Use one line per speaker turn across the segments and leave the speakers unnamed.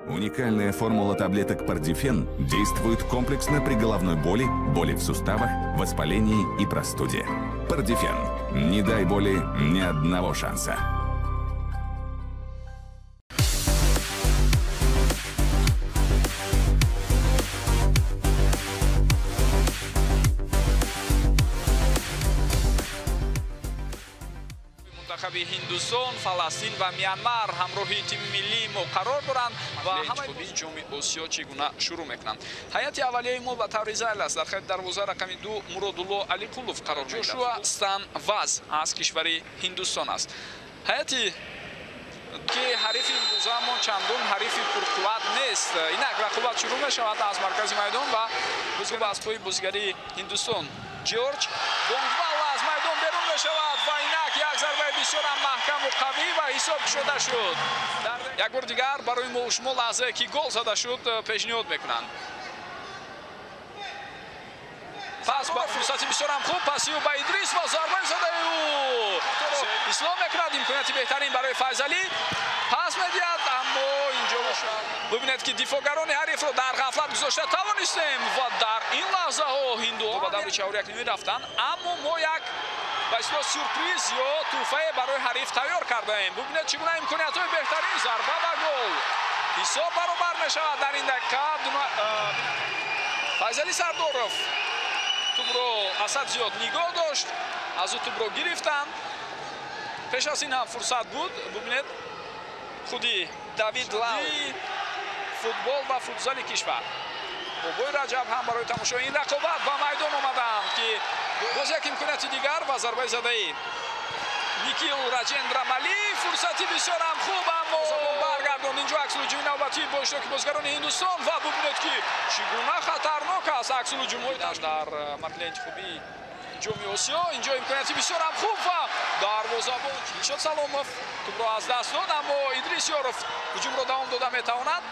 Уникальная формула таблеток Пардифен действует комплексно при головной боли, боли в суставах, воспалении и простуде. Пардифен. Не дай боли ни одного шанса.
Мунтахаби Ҳиндустон, Фаластин ва Мянмар ҳамроҳи тими миллии мо қарор доранд ва ҳамаи ҷоми Осиё чӣ гуна шурӯъ мекунанд. Ҳайати аввалияи мо ба таври зайл аст. Дар хати дарвоза рақами 2 Муродулло Алиқулов қарор мегирад. Ҷошуа Стан Ваз аз кишвари Ҳиндустон аст. Ҳайати ки ҳарифи имрӯзаамон чандон ҳарифи пурқувват нест. Инак рақобат шурӯъ мешавад аз маркази майдон ва аз пои бозигари Ҳиндустон Ҷорҷ Бонгвал аз майдон берун мешавад ва инак як зарбаи бисёрам маҳкаму қавӣ ва ҳисоб кушода шуд. Як бор дигар барои мо шумо лаҳзае ки гол зада шуд пешниҳод мекунанд. Пас ба фурсати бисёрам хуб, паси ӯ ба Идрис ва зарбаи задаи ӯ ислом мекунад. Имконияти беҳтарин барои Файзалӣ пас медиҳад, аммо инҷо бубинед ки дифоъгарони ҳарифро дар ғафлат гузошта тавонистем ва дар ин лаҳзаҳо ҳиндуҳо ба даври чаҳорякнимӣ рафтанд, аммо мо як ба истилоҳ сюрприз ё тӯҳфае барои ҳариф тайёр кардаем. Бубинед чӣ гуна имкониятҳои беҳтарин, зарба ва гол. Ҳисоб баробар мешавад дар ин дақиқа. Файзалӣ Сардоров тӯбро асад зиёд нигоҳ дошт, аз ӯ тӯбро гирифтанд. Пеш аз ин ҳам фурсат буд. Бубинед худи Давид Лал футбол ва футзали кишвар. Бобои Раҷаб ҳам барои тамошои ин рақобат ба майдон омаданд, ки боз як имконияти дигар ва зарбаи задаи Никил Раҷендра Мали. Фурсати бисёрам хуб, аммо баргардонд. Инҷо аксулҳуҷуми навбатӣ бо иштироки бозигарони Ҳиндустон ва бубинед ки чӣ гуна хатарнок аст аксулҳуҷумҳои дар марҳилаи интихобии ҷоми Осиё. Инҷо имконияти бисёрам хуб ва дарвозабон Дилшод Саломов тӯбро аз даст дод, аммо Идрис Ёров ҳуҷумро давом дода метавонад.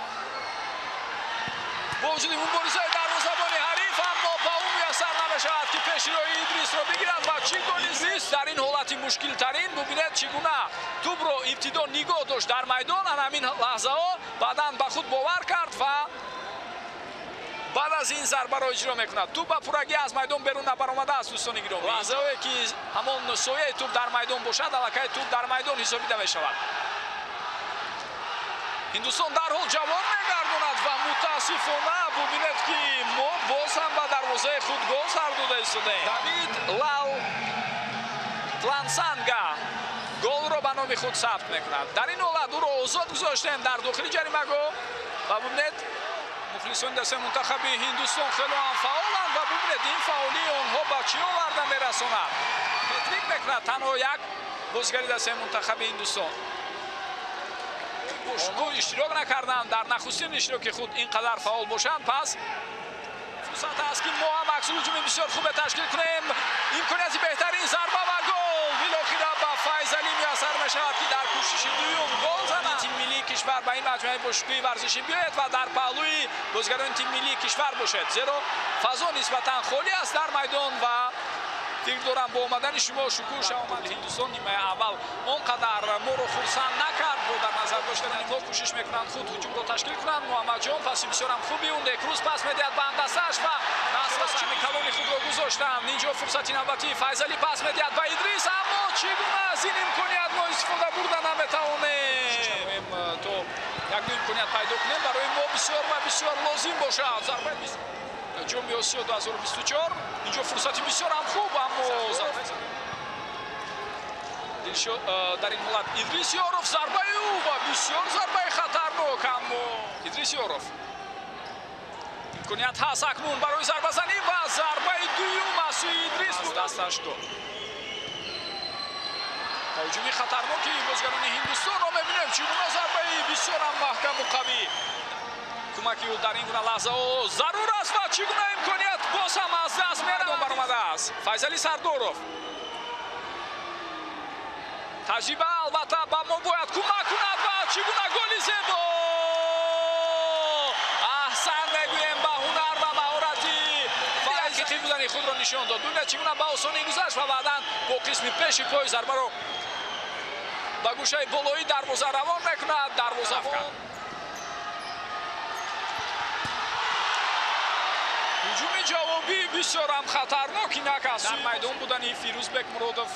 Бо вуҷуди муборизаи дарвозабони ҳариф, аммо ба ӯ муяссар намешавад ки пеши роҳи Идрисро бигирад ва чӣ гол Идрис дар ин ҳолати мушкилтарин. Бубинед чӣ гуна тӯбро ибтидо нигоҳ дошт дар майдон, ан ҳамин лаҳзаҳо баъдан ба худ бовар кард ва баъд аз ин зарбаро иҷро мекунад. Тӯб ба пуррагӣ аз майдон берун набаромадааст, дӯстони гиромӣ. Лаҳзаҳое ки ҳамон сояи тӯб дар майдон бошад, аллакай тӯб дар майдон ҳисобида мешавад. Ҳиндустон дарҳол ҷавоб мегардонад ва мутаассифона бубинед ки мо боз ҳам ба дарвозаи худ гол сар дода истодаем. Давид Лал Тлансанга голро ба номи худ сабт мекунад. Дар ин ҳолат ӯро озод гузоштем дар дохили ҷаримагоҳ ва бубинед мухлисони дастаи мунтахаби Ҳиндустон хело ҳам фаъоланд ва бубинед ин фаъолии онҳо ба чӣ оварда мерасонад. Хетрик мекунад танҳо як бозигари дастаи мунтахаби Ҳиндустон. Онҳо иштирок накарданд дар нахустин иштироки худ ин қадар фаъол бошанд. Пас фурсат аст ки мо ҳам аксулҳуҷуми бисёр хубе ташкил кунем. Имконияти беҳтарин, зарба ва гол. Билохира ба Файзалӣ муяссар мешавад ки дар кӯшиши дуюм гол занад. Тими миллии кишвар ба ин маҷмӯаи бошукӯҳи варзишӣ биёяд ва дар паҳлӯи бозигарони тими миллии кишвар бошед, зеро фазо нисбатан холӣ аст дар майдон ва фикр дорам бо омадани шумо шукӯҳ шавомад. Ҳиндустон нимаи аввал он қадар моро хурсанд накард. Бо дар назар доштани мо кӯшиш мекунанд худ ҳуҷумро ташкил кунанд. Муҳаммадҷон паси бисёрам хуби ӯ Некрӯз пас медиҳад ба ҳамдастааш ва насрчими калони худро гузоштанд. Инҷо фурсати навбатӣ, Файзалӣ пас медиҳад ба Идрис, аммо чӣ гуна аз ин имконият мо истифода бурда наметавонем. То як ду имконият пайдо кунем барои мо бисёр ва бисёр лозим бошад. Зарбаи ҷоми Осиё 2024. Инҷо фурсати бисёр ҳам хуб, аммо дар ин ҳолат Идрис Ёров зарбаи ӯ ва бисёр зарбаи хатарнок, аммо Идрис Ёров имконият ҳаст акнун барои зарбазанӣ ва зарбаи дуюм аз сӯи Идрис буд. Дасташ дод. Ҳуҷуми хатарноки бозигарони Ҳиндустонро мебинем. Чӣ гуна зарбаи бисёр ҳам маҳкаму қавӣ. Кӯмаки ӯ дар ин гуна лаҳзаҳо зарур аст ва чӣ гуна имконият боз ҳам аз даст меравад. Баромадааст Файзалӣ Сардоров. Таҷриба албатта ба мо бояд кӯмак кунад ва чӣ гуна голи зебо! Аҳсан мегӯем ба ҳунар ва маҳорати ҳақиқӣ будани худро нишон дод. Бубинед чӣ гуна ба осонӣ гузашт ва баъдан бо қисми пеши пои зарбаро ба гӯшаи болои дарвоза равон мекунад. Дарвозабон ҳуҷуми ҷавобӣ бисёрам хатарнок инак аст. Дар майдон будани Фирӯзбек Муродов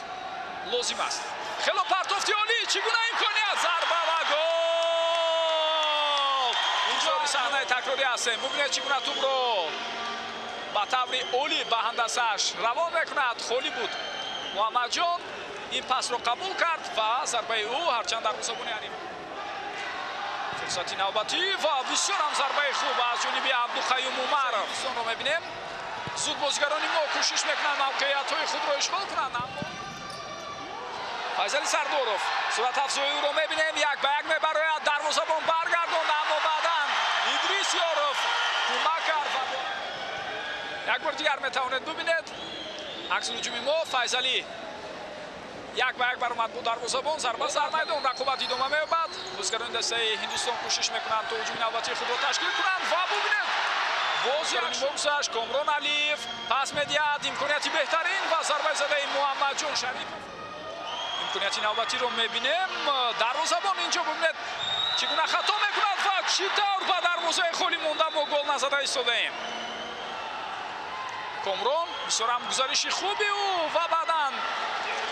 лозим аст. Хело партофти олӣ, чӣ гуна имконият, зарба ва гол! Инҷо саҳнаи такрорӣ ҳастем. Бубинед чӣ гуна тӯбро ба таври олӣ ба ҳандасааш равон мекунад. Холӣ буд Муҳаммадҷон, ин пасро қабул кард ва зарбаи ӯ ҳарчанд дарвозабони ҳариф. Фурсати навбатӣ ва бисёр ҳам зарбаи хуб аз ҷониби Абдуқаюм Умаров. Онро мебинем. Зуд бозигарони мо кӯшиш мекунанд мавқеиятҳои худро ишғол кунанд, аммо Файзали Сардоров суръатафзои ӯро мебинем, як ба як мебарояд, дарвозабон баргардонд, аммо баъдан Идрис Ёров кӯмак кард ва як бор дигар метавонед бубинед акси ҳуҷуми мо. Файзалӣ як ба як баромад бо дарвозабон, зарба дар майдон, рақобат идома меёбад. Бозигарони дастаи Ҳиндустон кӯшиш мекунанд то ҳуҷуми навбатии худро ташкил кунанд ва бубинед бозигарони мо гузашт. Комрон Алиев пас медиҳад, имконияти беҳтарин ва зарбаи задаи Муҳаммадҷон Шарипов. Имконияти навбатиро мебинем. Дарвозабон инҷо бубинед чӣ гуна хато мекунад ва чӣ тавр ба дарвозаи холӣ монда мо гол назада истодаем. Комрон бисёр ҳам гузариши хуби ӯ ва баъдан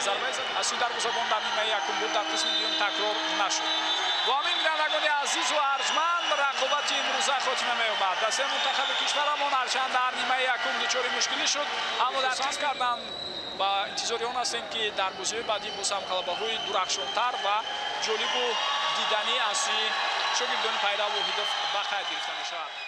зарбаи аз сӯи дарвозабон дар нимаи якум буд, дар қисми дуюм такрор нашуд. Бо ҳамин, бинандагони азизу арҷманд, рақобати имрӯза хотима меёбад. Дастаи мунтахаби кишварамон ҳарчанд дар нимаи якум дучори мушкилӣ шуд, аммо дар чиз кардан ба интизори он ҳастем, ки дар бозиҳои баъдӣ боз ҳам ғалабаҳои дурахшонтар ва ҷолибу диданӣ аз сӯи шогирдони Пайрав Воҳидов ба қайд гирифта мешавад.